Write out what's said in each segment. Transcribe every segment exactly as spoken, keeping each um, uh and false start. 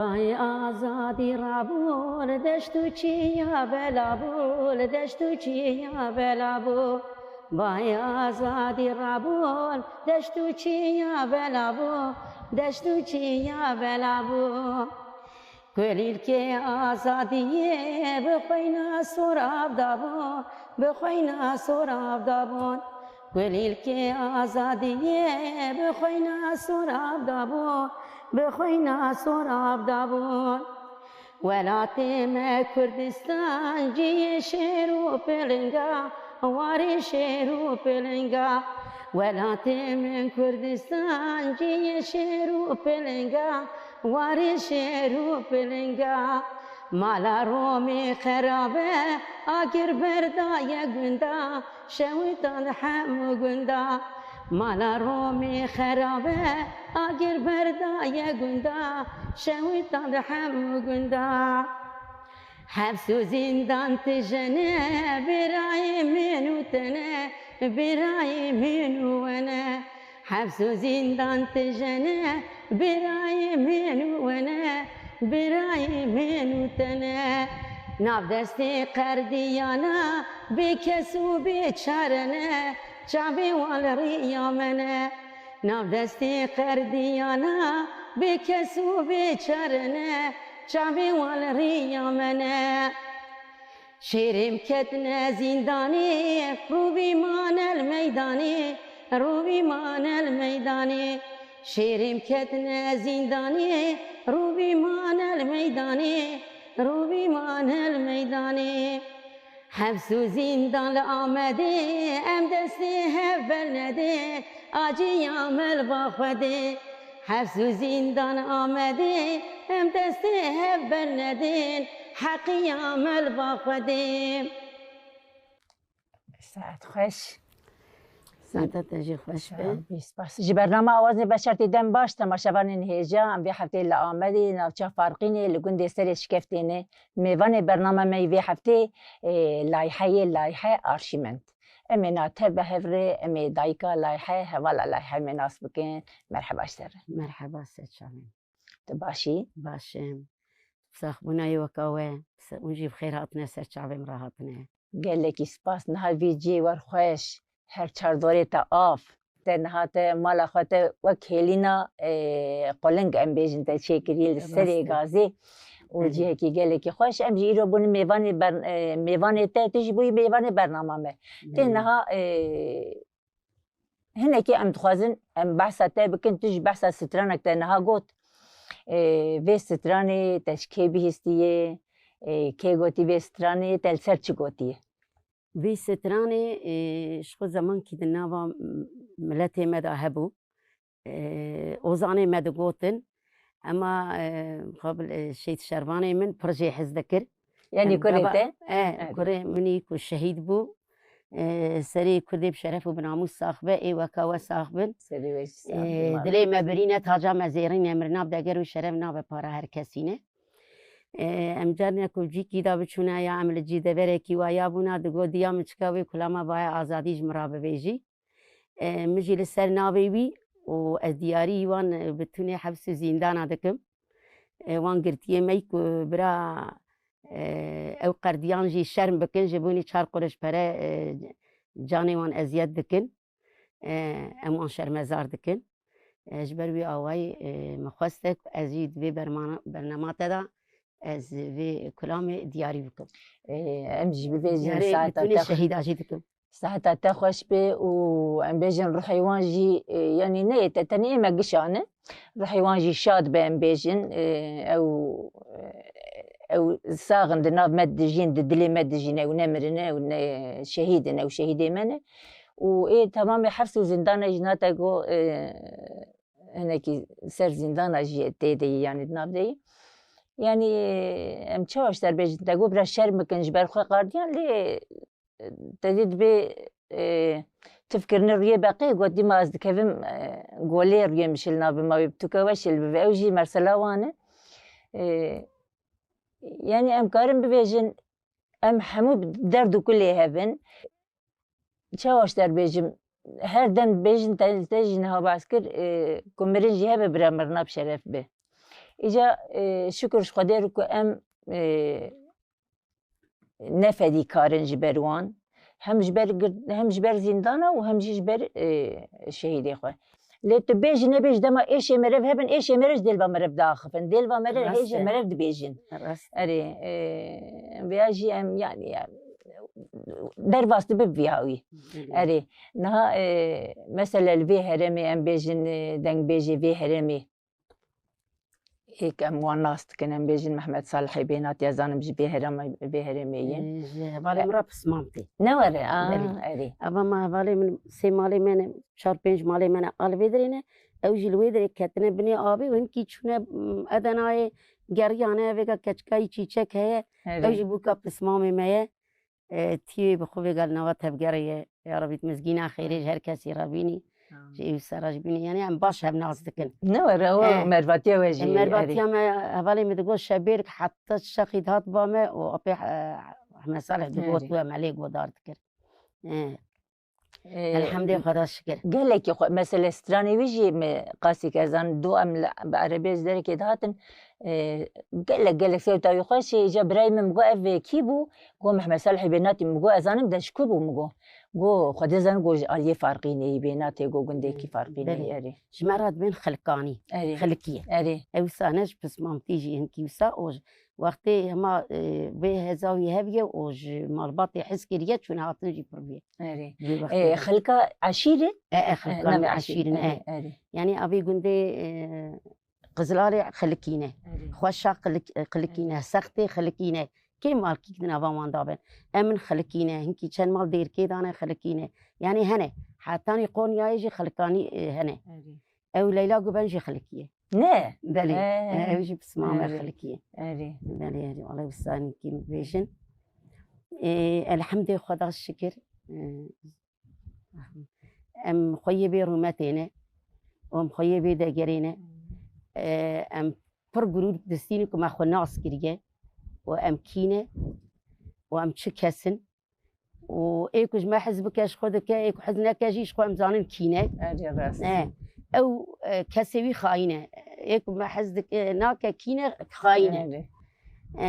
Bayê azadî rabû li deşt û çiya bela bû, li deşt û çiya bela bû. Bayê azadî rabû li deşt û çiya bela bû, deşt û çiya bela bû. Kulîlkê azadiyê bi xweyna sorav dabû, bi xweyna sorav dabûn. Kulîlkê azadiyê bi xweyna sorav dabû, bi xweyna sorav dabûn. Welatê me Kurdistan ciyê şêr û pilinga, warê şêr û pilinga. Welatê min Kurdistan ciyê şêr û pilinga, warê şêr û pilinga. Mala Romê xerabe, agir berdaye gunda, şewitan hemû gunda. Mala Romê xerabe, agir berdaye gunda, şewitan hemû gunda. Heps û zîndan tije ne, birayê min û te ne, birayê min û we ne. Heps û zîndan tije ne, birayê min û we ne, birayê min û te ne. Nav destê qerdiyana, bêkes û bêçare ne, çavê wan li riya me ne. Nav destê qerdiyana, bêkes û bêçare ne, çavê wan li riya me ne. Şêrê min ketine zîndanê, rûvî mane li meydanê, rûvî mane li meydanê. Şêrê min ketine zîndanê, rûvî mane li meydanê, rûvî mane li meydanê. Heps û zîndan li Amedê, em destê hev bernedê, aciya me li ba Xwedê. Heps û zîndan Amedê, em destê hev bernedên, heqiya me li ba Xwedê. Saet xweş. Saeta te jî xweş be. Spas. Ji bernama Awazê Beşertê dem baş, temaşevanên hêja, em vê heftê li Amedê, navça Farqînê, li gundê Serê Şikeftê ne. Mêvanê bernama me yî vê heftê, e, layheyê, layhe arşîmend. Em ê na tev be hev rê, em ê dayika layhe, hevala layhe em ê nas bikin. Merheba ji te re. Merheba, ser çavên. Tu baş î? Baş im. Saxbûna yê weka we, se-, hûn jî bi xêr hatine, ser çavê min re hatine. Gelekî spas. Niha vî cihê wer xweş, her çar dorê te av. Te niha te mala xwe te wek hêlîna, e, quling em bêjin te çêkirî li serê gazê û cihekî gelekî xweş. Em jî îro bûne mêvanê ber-, e, mêvanê te, tu jî bûyî mêvanê bernama me. Tê niha, e, hinekî em dixwazin em behsa te bikin, tu jî behsa stranek te niha got. E, vê stranê te ji kê bihîstiye, e, kê gotî vê stranê, te li ser çi gotiye? Vê stranê, e, ji xwe zemankî di nava m-, miletê me de hebû. E, ozanê me digotin, ema, e, xwe bil, e, Şehîd Şervanê min pir jê hez dikir. Yanî kurê te? E, kurê min î ku şehîd bû. E, serê Kurdê bi şeref û bi namûs sax be, ê weka we sax bin. Serê we jî sax be. E, dilê me birîne, taca me zêrîne, mirina bi deger û şeref nabe para her kesî ne. E, em carnek û cîkî da biçûne ya em li cî deverekî wa ya bûna, digot diya min çika wê kulama vaya azadî ji min re bibêjî. E, min jî li ser navê wî û ez diyarî wan, e, bi tunê heps û zîndana dikim. E, wan girtiyê me ku bira, e, ew qerdiyan jî şerm bikin, ji bo nî çar quruş pere, e, canê wan eziyet dikin. E, em wan şermezar dikin. E, ji ber wî awayî, e, min xwest e ku ez jî di vê bermana-, bernama te de ez vê kulamê diyarî bikim. E, em jî bibêjin. Diyarê saeta te xwe-, şehîda jî dikim. Saeta te xweş be û em bêjin ruhê wan jî, e, yanî neyê te tenê me gişane. Ruhê wan jî şad be em bêjin. E, ew, e, ew sax in, di nav me dijîn, di dilê me dijîn, ew nemirine, ew ne şehîd in, ew şehîdê me ne. Û ê temamê heps û zîndana jî nate go, e, hinekî ser zîndana jî tê de yî, yanî di nav de yî. Yanî em çawa ji te re bêjin, te got bira şerm bikin ji ber xwe qardiyan, lê te dî dibê, e, tifkirine rûyê beqê, got dîma ez dikevim, e, golê rûyê min şilnav bima wê bi tûke we şil bibe. Ew jî mesela wan e. E, yanî em karin bibêjin, em hemû bi derd û kulê hev in. Çawa ji te re bêjim, her dem bêjin te, te jî niha behs kir, e, ku mirin jî hebe bira mirina bi şeref be. Îca, e, şikir ji Xwedê re ku em, e, ne fedîkar in ji ber wan. Hem ji ber gir-, hem ji ber zîndana û hem jî ji ber, e, şehîdê xwe. Lê tu bêjî nebêjî dema êşê merev hebin, êşê merev ji dêlva merev diaxifin. Dêlva merev Rast hêjê e. merev dibêjin. Rast. Erê, e, vêya jî em, yanî, em, derbas dibe bi vî hawî. Belê. Erê, niha, e, mesele li vê herêmê em bêjin, e, dengbêjê vê herêmê. Êk em wan nas dikin, em bêjin Mehmet Salihê Bênat, ez zanim ji vê herêmê, vê herêmê ye. Ji hevalê min re pismam tê. Ne were, a, Belê. erê. Eva me hevalê min, sê malê me ne, çar pênc malê me ne, a li vê dirê ne. Ew jî li wê dirê ketine binê avê û hinkî çûne, m, Edenayê, geriyane, vêga keçikayî çîçek heye. Erê. Ew jî bûka pismamê me ye. E, tiyê bi xwe vêga li nava tevgerê ye. Ya Rebî, mizgîna xêrê ji her kesî re bînî. Amin. Ji wî sera jî bînî. Yanî em baş hev nas dikin. Ne were, o E, mervatiya we jî, e, mervatiya erê. me, hevalê min digot, şebêrk heta şexî dihat ba me û apê, e, Ehmed Salih digot Erê. we me lê godar dikir. E, E, Elhamdê Xweda şikir. Gelekî xwe, mesele stranê wî jî me qasî ke zan, du em li, bi erebê ji derekê dihatin, e, gelek, gelek sewta wî xweş e, îca birayê min go ev kî bû? Go Mehmed Salihê Bênatî, min go ez zanim de ji ku bû, min go. Go Xwedê zanim, go ji aliyê Farqînê yî, Bênatê, go gundekî Farqînê Belê. erê. Ji me re dibên Xilkanî, Erê. Xilikiyê. Erê. Ew sahne ji pismamtî jî hinkî wisa û ji wextê hema, e, vê heza wî hev ye û ji malbatê hez kiriye çûne hatin jî pir bûye. Erê. Vê wextê E, de. Xilka eşîr e? E, e, E, Xilkan navê eşîr, eşîrin, e. erê, erê. Yanî avê gundê, e, Qizilalê Xilikîne. Erê. Xweşa Xilik-, e, Xilikîne, Erê. Sextê Xilikîne. Kê malkîk di nava wan dabin? Em in Xilikîne. Hinkî çend mal Dêrkê dane Xilikîne. Yanî hene. Hetanî Qonyayê jî Xilikanî, e, hene. Erê. Ew Leyla Guben jî Xilikî ye. Ne? Belê. He. E, ew jî pismame Erê. Xilikî ye. Erê. Belê, erê. Wala wisa hinkî bêjin. E, elhamdê Xweda şikir. E, em xweyê vê rûmetê ne. Û em xweyê vê degerê ne. E, em pir gurûr distînin ku me xwe nas kiriye. Û em kî ne. Û em çi kes in. Û ê ku ji me hez bike, ji xwe dike, ê ku hez neke jî ji xwe em zanin kî ne. Erê rast. E, ew, e, kesê wî xayîn e. Ê ku me hez dike, nake kî ne, xayîn e. Erê. E,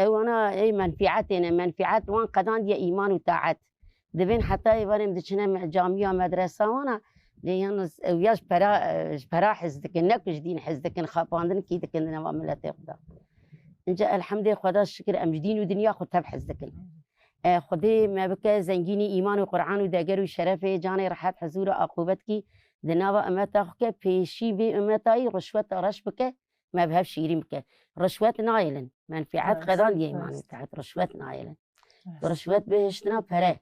ew ana ê menfîetê ne. Menfîet wan qedandiye îman û taet. Dibên heta êvarê em diçine me-, camiya medresa wana, lê yalnız ew ya ji pera, e, ji pera hez dikin, ne ku ji dîn hez dikin, xapandin kî dikin di nava miletê xwe de. Inca elhamdê Xweda şikir em ji dîn û dinya xwe tev hez dikin. E, Xwedê me bike zengînî îman û Qur'an û deger û şerefê, canê rehet, huzûr û aqûbetkî di nava umeta xwe ke, pêşî vê umetayî rişweta reş bike, me bi hev şîrîn bike. Rişwet nayêlin. Menfîet Rast, qedan diye îman rast. û tehet rişwet nayêlin. Rast. Rişwet bihiştina pere.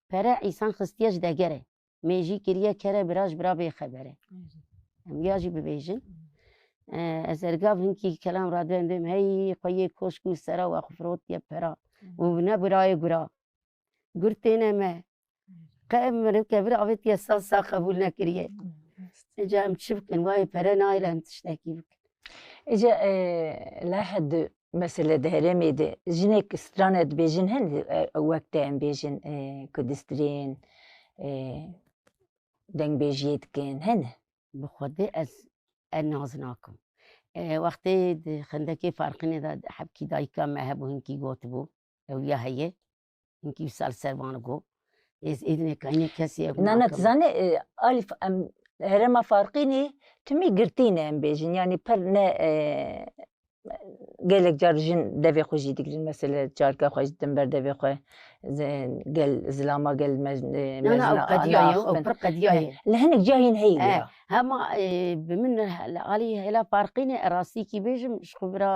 Pere însan xistiye ji degere. Mêjî kiriye kere bira ji bira bê xebere. Erê. Em ya jî bibêjin. Hmm. E, ez ergav hinkî kelam radyo em dêm hey xweyê koşk û sera we xwe firotiye pera. Hmm. Û ne birayê gura. Gur têne me. Erê. Qe ev mirivke vir avêtiye sal sal qebûl nekiriye. Hmm. Rast. Inca em çi bikin? Wayê pere nayêle em tiştekî bikin. Îca, e, lehedû mesele di herêmê de jinek strane dibêjin hene, e, wek te em bêjin, e, ku distrên, e, dengbêjiyê dikin, hene? Bi Xwedê ez, ez nas nakim. E, wextê di xendekê Farqînê de hebkî dayika me hebû, hinkî gotibû, ew ya heye. Hinkî wisa li ser van go. Ez êdî nekayîne kesê ew Na, na, nakim. Tu zanî, e, alî f-, em, herêma Farqînê timî girtî ne em bêjin. Yanî pir ne, e, gelek car jin devê xwe jî digirin. Mesele carka xwe jî din ber devê xwe, ze-, gel zilama, gel mej-, e, Na, na, ew mejna, qediya ye, ew axiftin. Pir qediya ye. Li hinek cihên heyî E, ya. Hema, e, bi min li alî hêla Farqînê, e, rastîkî bêjim, ji xwe bira,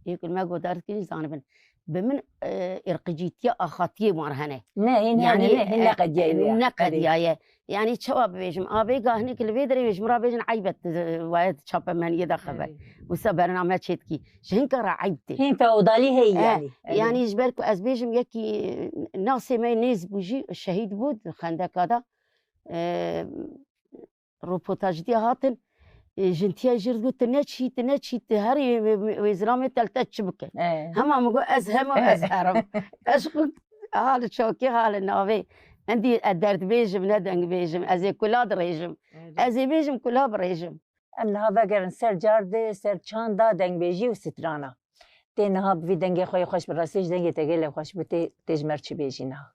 e, yek me godar dikin, zanibin. Bi min, e, irqicîtiya axatiyê wan hene. Ne, hîn Yanî, hene, ne, hîn e, ne qediyaye ya. ne Erê. qediyaye. Yanî çawa bibêjim? A vêga hinek li vê derê bêjim, ra bêjin eyb e, tu, waye tu çapemeniyê de xeber. Erê. Wisa bername çêdikî. Ji hinka re eyb tê. Hîn feodalî heye E, yanî. Erê. Yanî ji ber ku ez bêjim yekî nasê me nêz bû jî şehîd bû di xendeka de. E, Ropotaj diye hatin, e, jintiya jir got, "Tu ne çî, tu ne çî, tu herî wê, wê, wê zilamê tel te çi bike?" E. Hema min got, "Ez hema, E. ez herim." Ez got, ha li çokê, ha li navê. Endî ez derdbêjim, ne dengbêjim. Ez ê kula dirêjim. Evet. Ez ê bêjim, kula birêjim. Em niha vegerin ser cardê, ser çanda, dengbêjî û strana. Tê niha bi vî dengê xwe yê xweş bi rastî ji dengê te gelek xweş bû, tê, tê ji me re çi bêjî niha?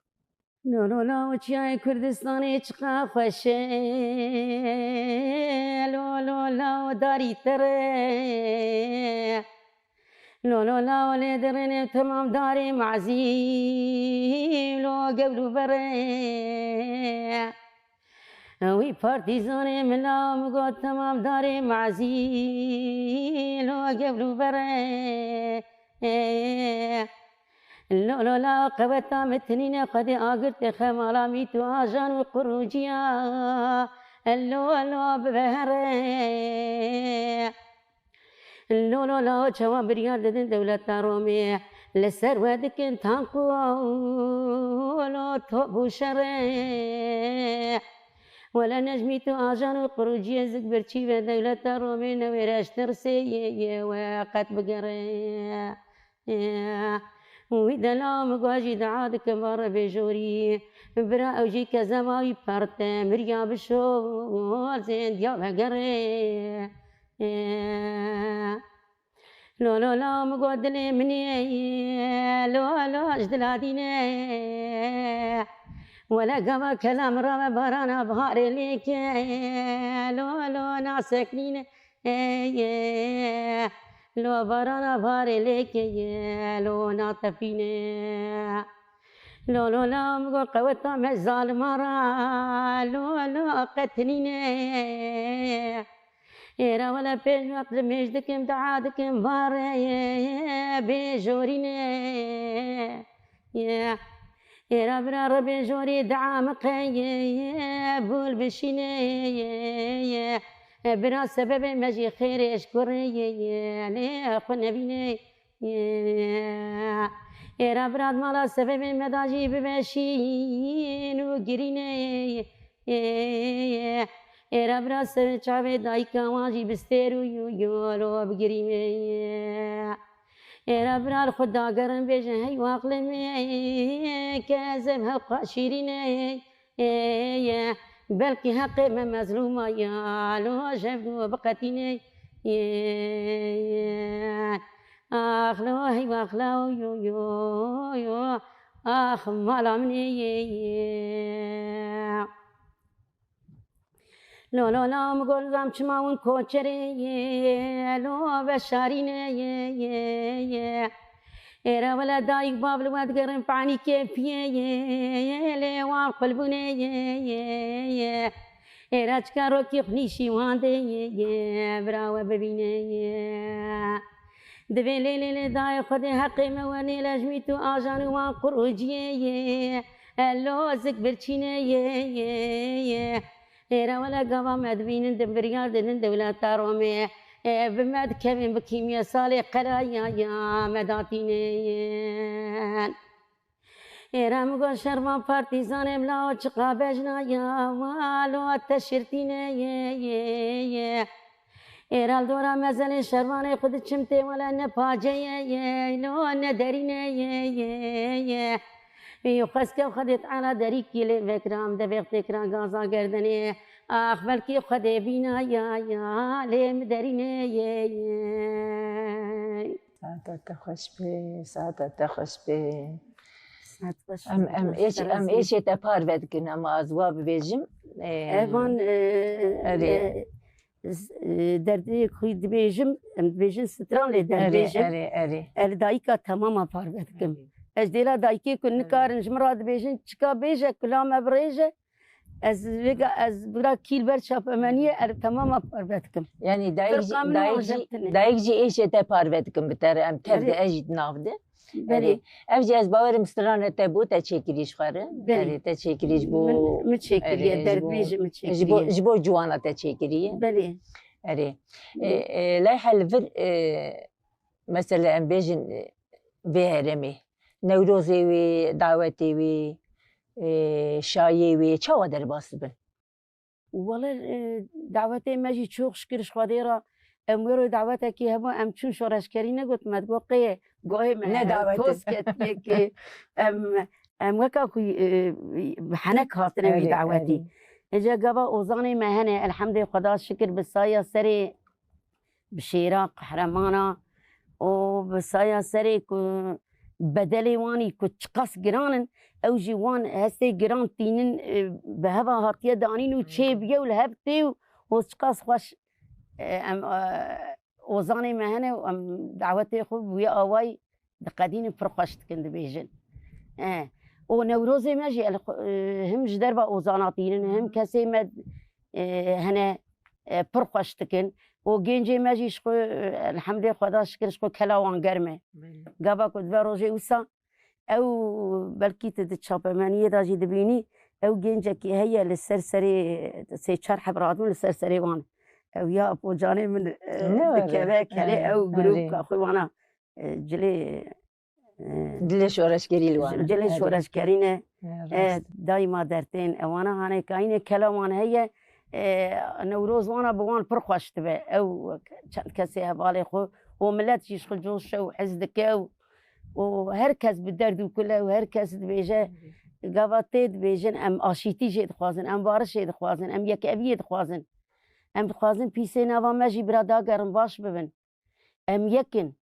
Lo lo la û çiyayê Kurdistanê çiqa xweş e. Lo lo la û darî te re. Lo lo la û lê dirêne temam darê mazî. Lo gewlû bere. Wî partîzanê mila min got temam darê mazî. Lo gewlû bere. Lo lo la qeweta min tinîne Xwedê agirtê xemala mît û ajan û qurûciya. Lo lo bibe here. Lo lo la çawa biryar didin dewleta Romê. Li ser we dikin tank û lo top û şere. Wele nejmît û ajan û qurûciyê zik birçî ve dewleta Romê newêre ji tirsê yê, yê we qet bigere. Wî dela min got jî dua dikim va Rebê jorî. Bira ew jî kezeba wî perte miriya bişo zêndiya vegere. Lo lo la min got dilê min ê, lo lo ji dila dîne. Wele gava kela min rave barana biharê lêke, lo lo naseknîne. Lo barana biharê lêke, lo natefîne. Lo lo la min got qeweta me zalima ra, lo lo qetinîne. Êra wele pêş wext li mêj dikim, dua dikim, va Rebê jorîne. Êra bira Rebê jorî dua min qey ye, bûl bişîne. Bira sebebê me jî xêrê ji kurê ye, lê xwe nebîne. Êra bira di mala sebebê me da jî bibe şîn û girîne. Êra bira ser çavê dayika wan jî bi stêr û yolo bigirîne. Êra bira li xwe dagerin bêjin hey waxlê me, ke ez ev hewqa şîrîne. Belkî heqê me mezlûma ya lo jev do biqetîne. Ax lo hey ax lo yo yo yo. Ax mala min ê yê yê. Lo lo la min got zam çima win koçerê yê. Lo veşarîne yê yê yê. Êra wele dayik bav li we digerin panî kêfiyê yê. Lê wan qulbûnê yê yê yê. Êra çika rokî xunîşî wan dê yê yê bira we bibîne yê. Divê lê lê lê dayê Xwedê heqê me we nêle ji mît û ajan û wan qurûciyê yê. Elo zik birçînê yê yê yê. Êra wele gava me dibînin di biryar didin dewleta Romê. Ê, bi me dikevin bi kîmyesalê qeraya ya me datîne yê. Êra min got şervan partîzanê bila o çiqa bejna ya walo te şirtîne yê yê yê. Êra li dora mezelê şervanê xwe diçim tê wele ne paceyê yê lo ne derîne yê yê yê. Yê xwezke Xwedê Teala derîkî lê vekira em devêx têkira gaza gerdenê. Ax belkî Xwedê bîna ya ya lê min derîne yê yê. Saeta te xweş be, saeta te xweş be. Saet xweş Em, be, em, êş, em saet êşê te parve dikin, em ez wa bibêjim. Ee, Evan, e, erê. E, z-, e, derdê xwî dibêjim, em dibêjin stran lê Erê, derdibêjim. Erê, erê. Ez li dayika temama parve dikim. Ez dêla dayikê ku nikarin ji min re dibêjin, çika bêje, kula me birêje. Ez vêga, ez bira kî li ber çapemeniyê, ez temama parve dikim. Yanî dayik jî, Firqa min dayik jî, hewce tine. Dayik jî êşê te parve dikim bi te re, em tev de, Erê. Ez jî di nav de. Belê. Erê. Ev jî ez bawerim strana te bû, te çêkirî ji xwe re. Belê. Erê, te çêkirî ji bo Min, min çêkiriye, erê, ji bo, derbê jî min çêkiriye. Ji bo, ji bo ciwana te çêkiriye. Belê. Erê. Belê. E, e, leyha li vir, e, mesela em bêjin, e, vê herêmê. Newrozê wê, dawetê wê, e, şayê wê, çawa derbas dibin? Wele, e, dawetê me jî çok şikir ji Xwedê re em wê rê dawetekî hebû, em çûn şoreşkerî negot, me digot qê gohê me Ne dawetin. Toz ketiye ki em, em weka ku, e, bi henek hatine wî Erê, dawetî. Erê. Êca gava ozanê me hene, elhemdê Xweda şikir, bi saya serê bi şêra qehremana û bi saya serê ku bedelê wan î ku çiqas giran in, ew jî wan hestê giran tînin, e, bi heva hatiye danîn û çêbiye û li hev tê û, û çiqas xweş, e, em, e, ozanê me hene û em dawetê xwe bi wî awayî diqedînin, pir xweş dikin, dibêjin. E, û Newrozê me jî el xwe-, e, him ji derva ozana tînin, him kesê me, e, hene, e, pir xweş dikin. Û gencê me jî ji xwe, e, elhemdê Xweda şikir ji xwe kela wan germ e. Belê. Gava ku dibe rojê wisa, ew belkî tu di çapemeniyê de jî dibînî, ew gencekî heye li ser serê, sê çar heb radibûn li ser serê wan. Ew ya pocanê min, e, Ne were. dikeve kelê, E, ew erê. grûpka xwe wana, e, cilê, e, Dilê şoreşgerî li wan e. cilê Erê. şoreşgerî ne. E, E, rast. daîma dertên ewana hane kayîne kela wan heye, e, Newroz wana bi wan pir xweş dibe. Ew çend kesê hevalê xwe û milet jî ji xwe coşe û hez dike û, û her kes bi derd û kule û her kes dibêje, gava tê dibêjin, em aşîtî jê dixwazin, em barişê dixwazin, em yekeviyê dixwazin. Em dixwazin pîsê nava me jî bira dagerin baş bibin. Em yek in.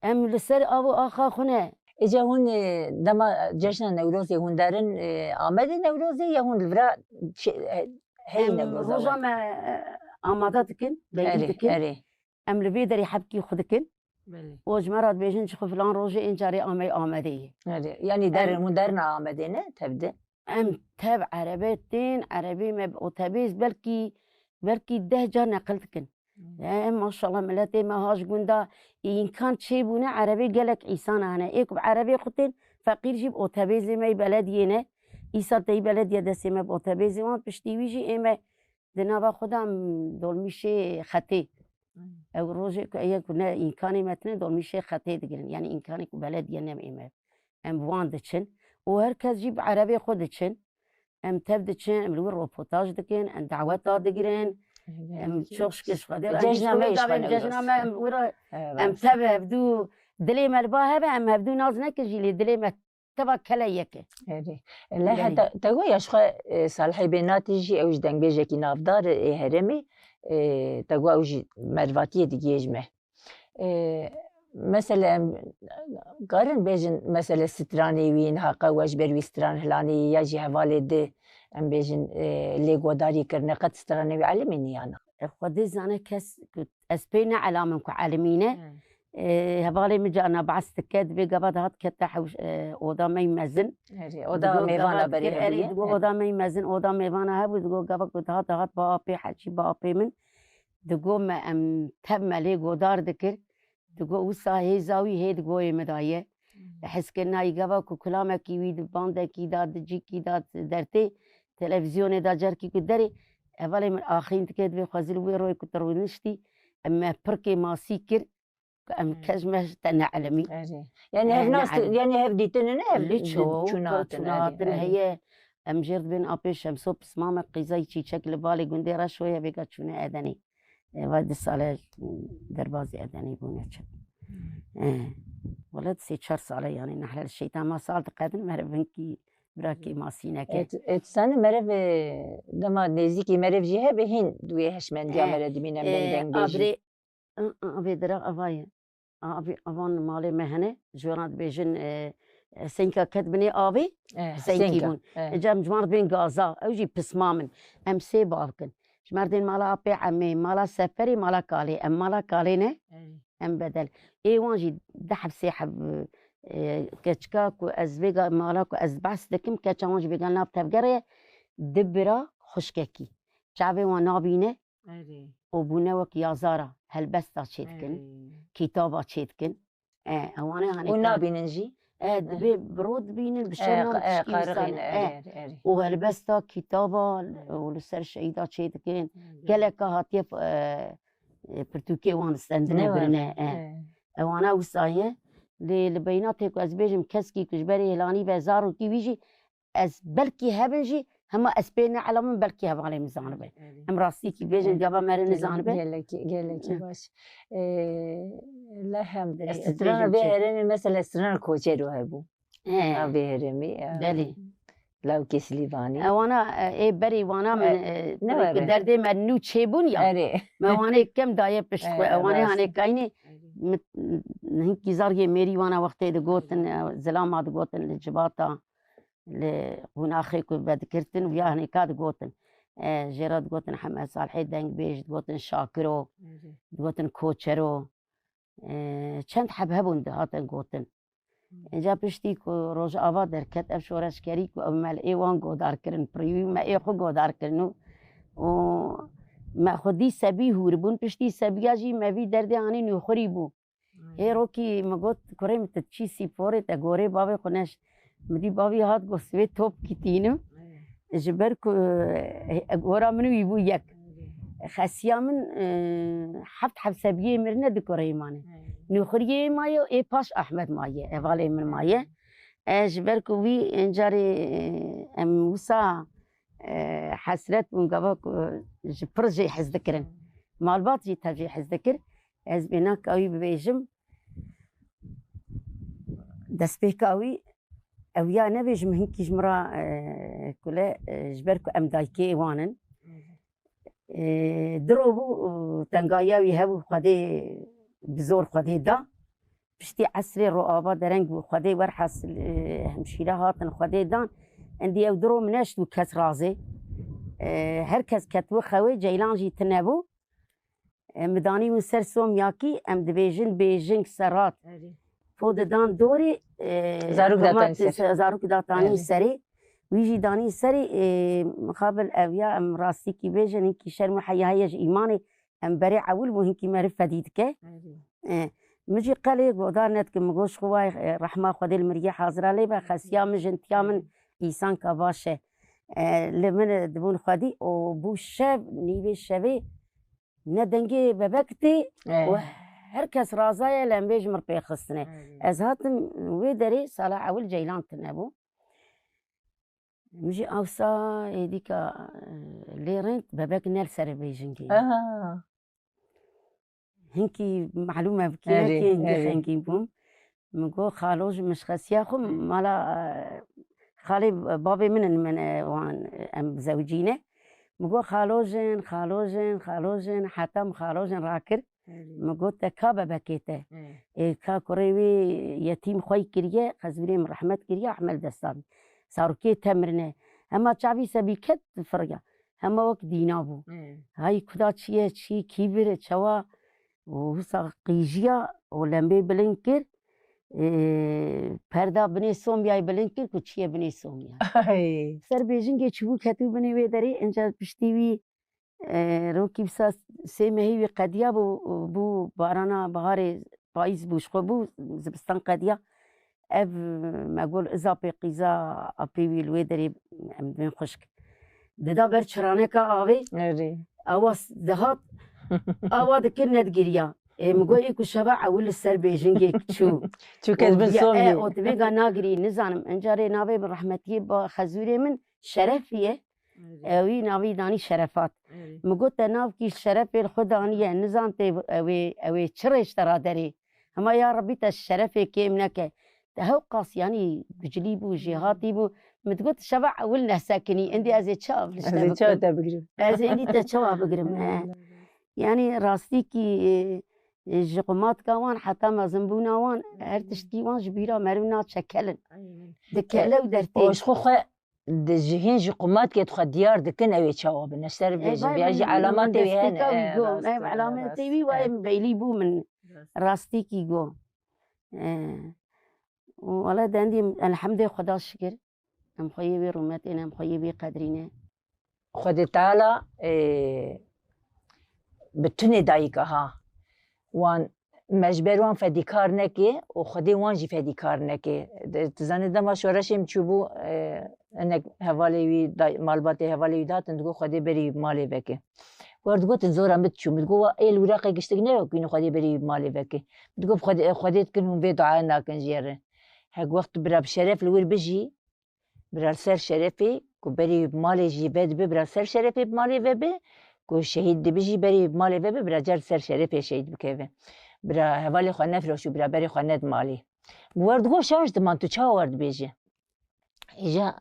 Em li ser av û axa xwe ne. Êca hûn, e, dema cejna Newrozê hûn derin, e, Amedê Newrozê ya hûn li vira çi-, e, heyî Em Newroza roja wan? me, e, amade dikin, belî Erê, dikin. erê. Em li vê derê hebkî xwe dikin. Belê. Û ji me re dibêjin, ji xwe filan rojê ên carê amey Amedê yê. Erê. Yanî derin, Em hûn derin Amedê ne, tevdi? Em tev erebe tên, erebê me bi otobês belkî, belkî deh car neqil dikin. Hmm. E, maşallah, miletê me ha ji gunda îmkan çêbûne, erebê gelek îsana hene. Ê ku bi erebê xwe tên, feqîr jî bi otobêzê me yê belediyê ne. Îsa tey belediye destê me bi otobêzê wan, piştî wî jî ê me di nava xwe de em dolmîşê xetê. Hmm. Ew rojê ku eye ku ne îmkanê me tine, dolmîşê xetê digirin. Yanî îmkanê ku belediye ne ê me. Em bi wan diçin. Û her kes jî bi erebê xwe diçin. Em tev diçin, em li wir roportaj dikin, em daweta digirin. Em Gelekî. çok şükür ji Xwedê re Cejna hîç me wê jî gavên xwe cejna me, em wir re, E, em baş. tev hevdû, dilê me li ba hebe, em hevdû naz nekin jî, lê dilê me teva kele yek e. Erê. Le Gelî. heta te got ya ji xwe, e, Salihê Bênatî jî ew ji dengbêjekî navdar e ê herêmê, e, te got ew jî mervatiyê digihê ji me. E, mesela em karin bêjin, mesela stranê wî, niha qe we ji ber wî stran hilanê ya jî hevalê di, em bêjin, e, lê godarî kirine, qet stranê wî elimî niyana. E, Xwedê zane kes ku ez pê ne elamim ku elimîne. Hmm. E, hevalê min carna behs dike, dibê gava dihat kete hewş-, e, oda me yî mezin. Erê, oda Digo mêvana gava berê dikir, erê, hebûye. digo oda me yî mezin, oda mêvana hebû, digo gava ku dihat, dihat ba apê hecî, ba apê min. Digo me em tev me lê godar dikir. Digo wisa hêza wî hê di goyê min de ye. Hmm. Hizkirina yî gava ku kulamekî wî di bandekî de, di cîkî de, dertê, televîzyonê de, cerkî ku derê, hevalê min axîn dike, dibê xwezî li wê royê ku tu rûniştî, em me pirkê masî kir, ku em Hmm. kes me ji te neelimî. Erê. Yani Eh, hev nas, neelim. yani hev dîtin ne, hev Li di-, ço, çûna hatin, çûna erê, hatin erê. heye. Em jêr dibên apê Şemso pisma me qîzayî çîçek li balê gundê Reşoyê vêga çûne Edenê. E, vay du sale derbazî Edenê bûne çi. Hmm. E, wele sê çar sale yani nehlel şeytan ma sal diqedin mere vinkî birakî masîneke. Et, et sani mere ve dema nêzîkî mere jî hebe hîn duê heşmendiya Eh, mere dibîne eh, mendeng bêjî. Abrê Aa, avê dira ava ye. Avê, avan malê me hene, ji wan re dibêjin, e, e, senka ket binê avê, E, senkî senka, bûn. e. Ecem ji wan re bên gaza, ew jî pisma min. Em sê bav kin. Ji merdên mala apê emê, mala seferê, mala kalê. Em mala kalê ne, E. em bedel. Ê wan jî di heb sê heb, e, keçika ku ez vêga mala ku ez behs dikim, keça wan jî vêga nav tevgerê ye, di bira xwişkekî. Çavê wan nabîne, Erê. û bûne wek yazara, helbesta çêdikin, Erê. kitaba çêdikin. E, ewane hane Û kar- nabînin jî? E, dibê bi ro dibînin, bi E, şer nan e, tişkî qariqîne, wisa ne. erê, E. erê, erê. Û helbesta kitaba û li ser şehîda çêdikin. Erê. Geleka hatiye, e, e, pirtûkê wan stendine Ne birine. were? E. E. Ewana wisa ye. Lê li beyna tê ku ez bêjim keskî ku ji berê hilanî ve zarokî wî jî ez belkî hebin jî, hema ez pê neelamim, belkî hevalê min zanibe. Erê. Em rastîkî bêjin, Erê. gava mere Gelek-, nizanibe. gelekî, gelekî Hı. baş. Ee, la hem, Ez strana bêjim vê çi? herêmê, mesela strana koçero hebû. He. A vê herêmê, ya. Belê. Lawkê Silîvanî. Ewana e, ê berê wana min E, e, ne were? Derdê me nû çêbûn ya. Erê. Me wanê kem daye pişt E, xwe. Ewanê rast. Hanê kaynê hinkî zargê mêrî wana wextê digotin, e, zilama digotin li civata, li qûnaxê ku vedikirtin û ya hinêka digotin. E, jê re digotin Hemed Salihê dengbêj, digotin Şakiro, digotin Koçero. E, çend heb hebûn dihatin gotin. Înca piştî ku Rojava derket ev şoreşgerî ku ew me li ê wan godar kirin, pirî wî me ê xwe godar kirin û, û me xwedî sebî hûr bûn. Piştî sebiya jî me vî derdê anî nûxurî bû. Hê rokî min got, kurê min, tu çî sîporê te gorê bavê xwe neş. Min dî bavî hat got, sivê top kitînim. Ji ber ku e, gora min û wî bû yek. Xesiya min e, heft heft sebiyê mirine di kureyê mane. Nûxuriyê maye û ê paş Ahmed maye, hevalê min maye. E, ji ber ku wî încarê e, em wisa e, hesret bûn gava ku ji pir jê hez dikirin. Malbat jî tev jê hez dikir. Ez bêna ka wî bibêjim, destpêka wî ew ya nebêjim hinkî ji min re e, kule e, ji ber ku em dayikê wan in. E, diro bû, e, tengahiya wî hebû, Xwedê bi zor Xwedê da. Piştî esrê ro ava dereng bû, Xwedê werhasil, e, hemşîre hatin Xwedê dan. Endî ew diro min neşt û kes razê. E, her kes ketibû xewê, ceylan jî tine bû. E, mi danî win ser somyakî, em dibêjin bêjing serat. Po didan dorê, e, Zarok hikûmet datanî ser. se-, zarok datanî Erê. serê. Wî jî danî serê, e, mixabil ev ya em rastîkî bêjin, hinkî şerm û heya heye ji îmanê, em berê ewil bû, hinkî meriv fedî dike. E, min jî qelê godar nedikim, min got, ji xwe wayê, e, rehma Xwedê li miriyê hazira lê be, xesiya min, jintiya min, îsanka baş e. E, li min dibûn xwedî û bû şev, nîvê şevê ne dengê bebek tê E. û her kes razaye lembê ji mir pêxistine. Ez hatim wê derê sala ewil ceylan tine bû. Min jî awsa êdîka, e, lê rind bebek ne li ser bêjingê. Aha. Hinkî malûm e, Erê, kî hinkî erê. xengîn bûm. Min got, xalo ji min ji xesiya xwe mala, e, xalê bavê min in, min, e, wan, e, em zewicîne. Min got, xalo jin, xalo jin, xalo jin, heta min xalo jin rakir. Erê. Min got, te ka bebekê te? Erê. Ê, ka kurê wê yetîm xwey kiriye, xezûrê min rehmet kiriye, Ehmed Destan. Zarokê te mirine. Hema çavî sebî ket firiya. Hema wek dîna bû. Erê. Hay kuda çi ye, çi, kî vir e, çawa? Û wisa qîjiya û lembê bilind kir. Ê, perda binê somyayê bilind kir ku çiye binê somyayê. Ay. Ser bêjingê çûbû ketû binê wê derê, inca piştî wî, e, rokî wisa sê mehî wî qediya bû, bû barana biharê, payîz bû, ji xwe bû, zibistan qediya. Ev me got, izapê qîza apê wî li wê derê em dibên xwişk. Dida ber çiraneka avê, Erê. awa s-, dihat, awa dikir nedigiriya. Ê, min got, ê ku şeva ewil li ser bêjingê çû. Çû kes bin somê. E, o divêga nagirî, nizanim. Encarê navê min rehmetiyê ba xezûrê min Şerefiye. Ew wî navî danî Şerefat. Min got, te nav kî Şerefê li xwe daniye, nizan tê ew ê, ew ê çi rêj te ra derê. Hema ya Rebî te şerefê kêm neke. Te hewqas yanî gucilî bû, jêhatî bû. Min digot, şeva ewil nesekinî, endî ez ê çawa li Ez şte ê çawa bikim? te bigirim? Ez ê endî te çawa bigirim? He. Yanî rastîkî, e, e, ji qumatka wan heta mezinbûna wan, her tiştkî wan ji bîra meriv naçe kelin. Di kele û dertê. O ji xwe xwe di ji hîn ji qumatkê xwe diyar dikin, ew ê çawa bin? Ji ser bêjin, ya jî elametê wî hene. Destpêka wî E, got, rast, ev e, elametê rast, wî e. wayê min beylî bû min. Rast. Rastîkî got. E, û wele dendî elhemdê Xweda şikir. Em xweyê wê rûmetê ne, em xweyê wê qedrî ne. Xwedê Teala, e, bi tunê dayika ha. Wan me ji ber wan fedîkar neke û Xwedê wan jî fedîkar neke. De, tu zanî dema şoreşê min çûbû, e, hinek hevalê wî, day-, malbatê hevalê wî dihatin, digot, Xwedê berî wî bi malê veke. Wer digotin, zora min diçû. Min digot, wa ê li wîraqê giştik ne yok, wînî Xwedê berî wî bi malê veke. Min digot, Xwedê, Xwedê dikin, hûn vê duaya nakin ji ye re. Hek wext bira bi şeref li wir bijî, bira li ser şerefê, ku berî malê jî vedibe, bira li ser şerefê bi malê vebe, ku şehîd dibe jî berî malê vebe, bira car li ser şerefê şehîd bikeve. Bira hevalê xwe nefiroşû, bira berê xwe ned malê. Bi wer digot, şaş diman, tu çawa wer dibêje? Îja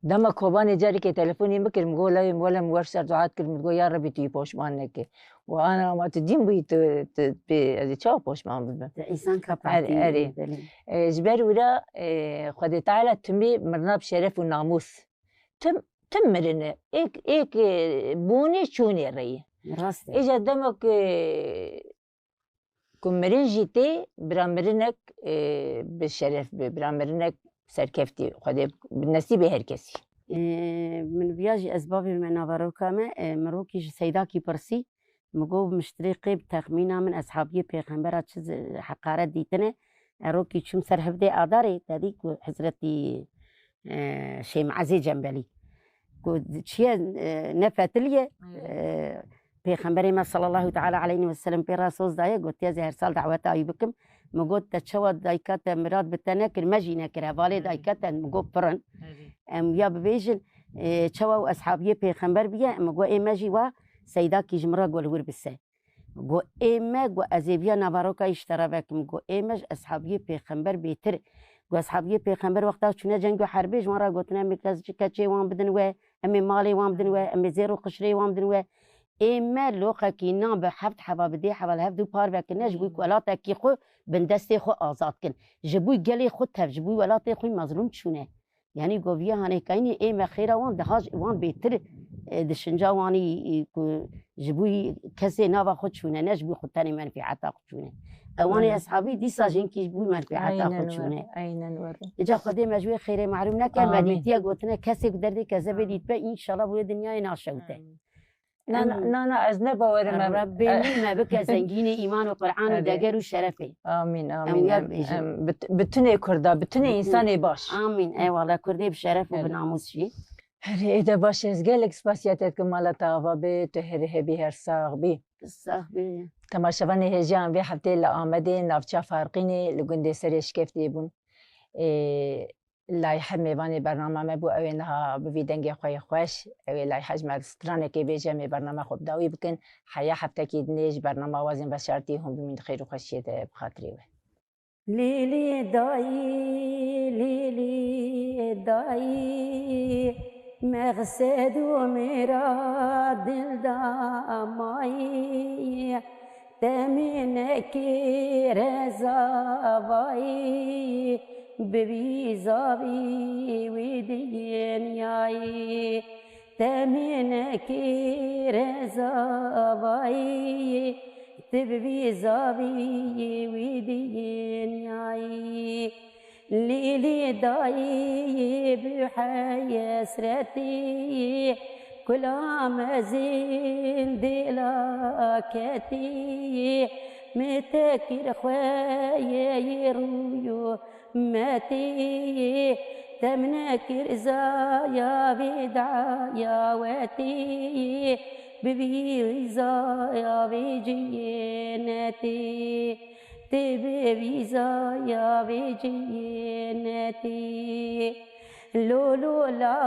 Dema Kobanê careke telefonê min kir, min got, "Lawê min, wele min wer ser duat kir, min got, ya Rebî tu yî poşman neke." Û ana ma tu dîn bûyî, tu, tu pê, ez ê çawa poşman bibim? Te însan kapatî. Erê, erê. Belê. E, ji ber wira, e, Xwedê Teala timî mirina bi şeref û namûs. Tim, tim mirine. Êk, êk, e, bûnê çûnê reyî. Rast e. Îja dema ku, ku mirin jî tê, bira mirinek, e, bi şeref be, bira mirinek serkeftî, Xwedê bi nesîbê her kesî. E, min viya jî ez bavê me naveroka me, e, min rokî ji Seydakî pirsî, min got, miştirê qê bi texmîna min eshabiyê pêxembera çi zi-, heqaret dîtine. E, rokî çûm ser hevdê adarê, te dî ku Hezretî, e, Şêmezê Cembelî. Ku çiye, e, ne fetiliye, Evet. e, Pêxemberê me sallallahu teala aleyhi ve sellem pê re soz daye, gotiye, "Ez ê her sal daweta wî bikim." Min got, "Te çawa dayika te mirad bi te nekir, me jî nekir, hevalê dayika te." Min got, "Pirin." Evet. Em ya bibêjin, e, çawa û eshabiyê pêxember biye, min got, "Ê me jî wa Seydakî ji min re got li wir bise." Got, "Ê me," got, "ez ê viya naveroka ji te re vekim." Got, "Ê me ji eshabiyê pêxember bêtir." Got, "Eshabiyê pêxember wexta çûne ceng û herbê, ji wan re gotine, em ê kes-, keçê wan bidin we, em ê malê wan bidin we, em ê zêr û qişrê wan bidin we." Ê me loqekî nan bi heft heba, bi dê heba li hev du par vekirine, ji bo welatekî xwe bin destê xwe azad kin. Ji bo gelê xwe tev, ji bo welatê xwe mezlûm çûne. Yanî goviya hanê kayînî ê me xêra wan daha wan bêtir, e, di şinca wanî, e, ku ji bo kesê nava xwe çûne, ne ji bo xwe tenê menfîeta xwe çûne. Ewanê Aynen. eshabî dîsa jinkî ji bo menfîeta xwe Aynen çûne. were, aynen were. Îca Xwedê me ji wê xêrê mehrûm neke, me Amîn. dîtiye gotine kesê ku derdê kezebê dîtbe, înşallah bi wê dinyayê naşewite. Amîn. Na, na, Em, na, na, ez ne bawerim em, Rebbê e, min me bike zengînê îman û Qur'an û Erê. deger û şerefê. Amîn, Em amîn. ya Em, bêjin. em, bit-, bitinê Kurda, bitinê Bitin. însanê baş. Amîn. Eyvallah. Kurdê bi şeref û bi Erê. namûs jî. Herê, ê de baş, ez gelek spasiya te dikim, mala te ava be, tu herê hebî, her sax bî. Sax bî. Temaşevanê hêja em vê heftê li Amedê, navça Farqînê, li gundê Serê Şikeftê bûn. Ê, Layhe mêvanê bernama me bû, ew ê niha bivî dengê xwe yê xweş. Ew ê layhe ji me stranekê bêje, em ê bernama xwe bi dawî bikin. Heya heftekî dinê ji bernama Wazên Veşartî hûn bimîn di xêr û xweşiyê de bi xatirê we. Lîlî dayî, lîlî dayî, mexsed û mirad dil da mayî. Temî nekî reza vayî, bibî zavî wî dinyayî. Temî nekî reza vayî, tu bibî zavî wî dinyayî. Lîlî dayî bi hesretî, kula mezin dêla ketî, min te kir xwe yê rûyû metî, te min nekir zaya vê dayawetî, bibî zaya vê ciyenetî. Tê bê vîzaya vê cînetî. Lolola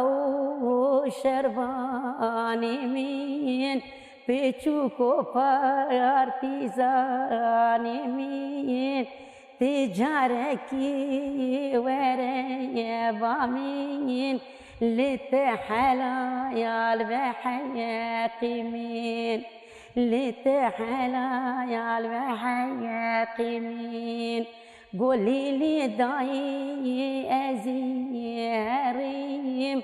û şervanê min, pêçûk û partîzanê min, tê carekî were ba min, li te helaya li ve heqî min. Li te helaya li ve heqî min. Go lîlî dayî ez ê herîm,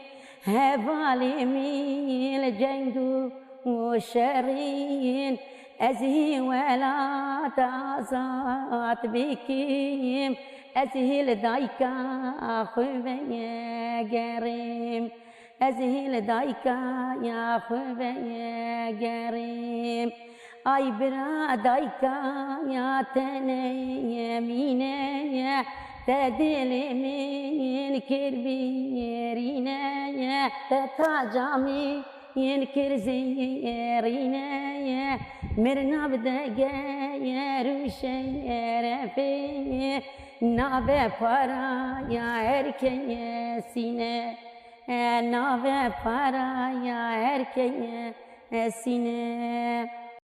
hevalê min li ceng û şerîn. Ez ê welat azad bikim, ez ê li dayika xwe vegerîm. Ez ê li dayika ya xwe vegerîm. Ay bira dayika ya te neyemîne, te dilê min kir bîrîne, te taca min kir zêrîne. Mirina bi deger û şerefê, nave para ya her kesî ne. Nave para ya her kesî ne.